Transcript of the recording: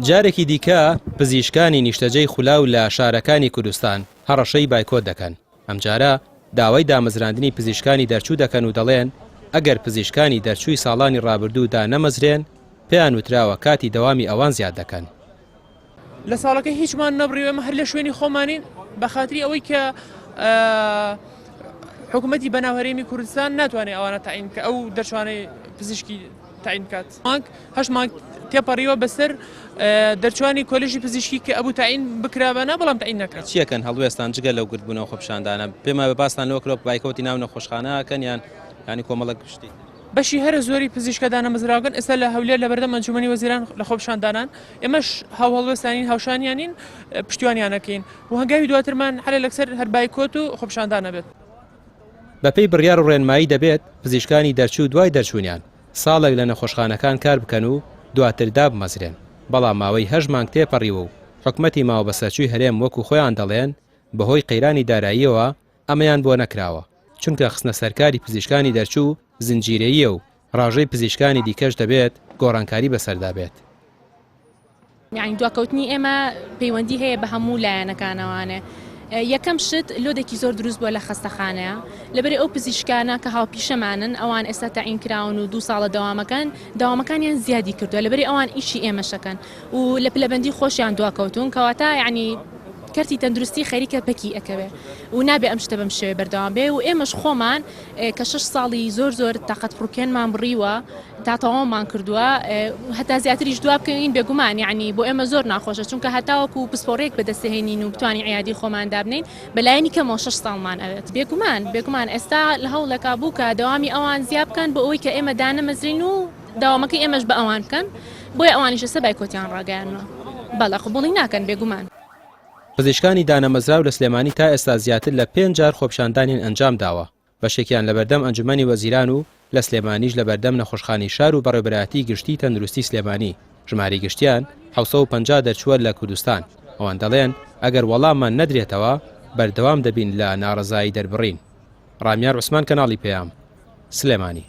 جارێکی دیکە پزیشکانی نیشتەجێی خولاو لە شارەکانی کوردستان هەڕەشەی بایکۆت دەکەن، ئەمجارە داوای دامەزراندنی پزیشکانی دەرچوو دەکەن و دەڵێن ئەگەر پزیشکانی دەرچووی ساڵانی ڕابردوو دانەمەزرێن پێیان وتراوە کاتی دەوامی ئەوان زیاد دەکەن. لە ساڵەکە هیچمان نەبڕیوە ئێمە هەر لە شوێنی خۆمانین بە خاتری ئەوەی کە حکوومەتی بەناو هەرێمی کوردستان ناتوانێت ئەوانە تاین کە ئەو دەرچوانەی پزیشکی تاین بکات مانگ هەشت مانگ تێپەڕیوە بەسەر دەرچوانی کۆلێژی پزیشکی کە ئەبوو تاین بکرابانە بەڵام تاین نەکرا. چیەکەن هەڵوێستان جگە لەو گردبوونەوە خۆپیشاندانە پێم وایە باستان لەوە کردوە بایکۆتی ناو نەخۆشخانە ئەکەن یان یانی کۆمەڵێک شتی تر. بەشی هەرە زۆری پزیشکە دانەمەزراوەکان ئێستا لە هەولێر لەبەردەم ئەنجومەنی وەزیران لە خۆپیشاندانان، ئێمەش هاوهەڵوێستانین هاوشانیانین پشتیوانیانەکەین و هەنگاوی دواترمان هەر لەسەر هەر بایکۆت و خۆپیشاندان ئەبێت. بەپێی بڕیار و ڕێنمایی دەبێت پزیشکانی دەرچوو دوای دەرچوونیان ساڵێک لە نەخۆشخانەکان کار بکەن و دواتر دابمەزرێن، بەڵام ماوەی هەشت مانگ تێپەڕیوە و حکومەتی ماوەبەسەرچووی هەرێم وەکو خۆیان دەڵێن بەهۆی قەیرانی داراییەوە ئەمەیان بۆ نەکراوە، چونکە خستنەسەرکاری پزیشکانی دەرچوو زنجیرەییە و ڕاژەی پزیشکانی دیکەش دەبێت گۆڕانکاری بەسەردا بێت. یانی دواکەوتنی ئێمە پەیوەندی هەیە بە هەموو لایەنەکانەوانێ یەکەم شت لۆدێکی زۆر دروست بووە لە خەستەخانەیە لەبەری ئەو پزیشکانە کە هاوپیشەمانن ئەوان ئێستا تەعین کراون و دوو ساڵە دەوامەکەن دەوامەکانیان زیادی کردووە لەبەری ئەوان ئیشی ئێمەشەکەن و لە پلەبەندی خۆشیان دواکەوتوون کەواتە یعنی کەرتی تەندروستی خەریکە پەکی ئەکەوێ و نابێ ئەم شتە بەم شێوەیە بەردەوام بێ و ئێمەش خۆمان کە شەش ساڵی زۆر زۆر تاقەت پڕوکێنمان بڕیوە تا تەواومان کردووە هەتا زیاتریش دوا بکەوین بێگومان یعنی بۆ ئێمە زۆر ناخۆشە چونکە هەتاوەکو پسپۆڕێک بەدەستهێنین و بتوانین عیادی خۆمان دابنین بەلایەنی کەمەوە شەش ساڵمان ئەوێت بێگومان بێگومان ئێستا لە هەوڵێکا بوو کە دەوامی ئەوان زیا بکەن بۆ ئەوەی کە ئێمە دانەمەزرین و داوامەکەی ئێمەش بە ئەوان بکەن بۆیە ئەوانیش ئێستا بایکۆتیان ڕاگەیاندوە بەڵێ قبوڵی ناکەن بێگومان. پزیشکانی دانەمەزراو لە سلێمانی تا ئێستا زیاتر لە پێنج جار خۆپیشاندانیان ئەنجامداوە، بەشێکیان لەبەردەم ئەنجومەنی وەزیران و لە سلێمانیش لەبەردەم نەخۆشخانەی شار و بەڕێوبەرایەتی گشتی تەندروستی سلێمانی، ژمارەی گشتیان 750 دەرچووە لە کوردستان، ئەوان دەڵێن ئەگەر وەڵاممان نەدرێتەوە بەردەوام دەبین لە ناڕەزایی دەربڕین. ڕامیار عوسمان کەناڵی پەیام، سلێمانی.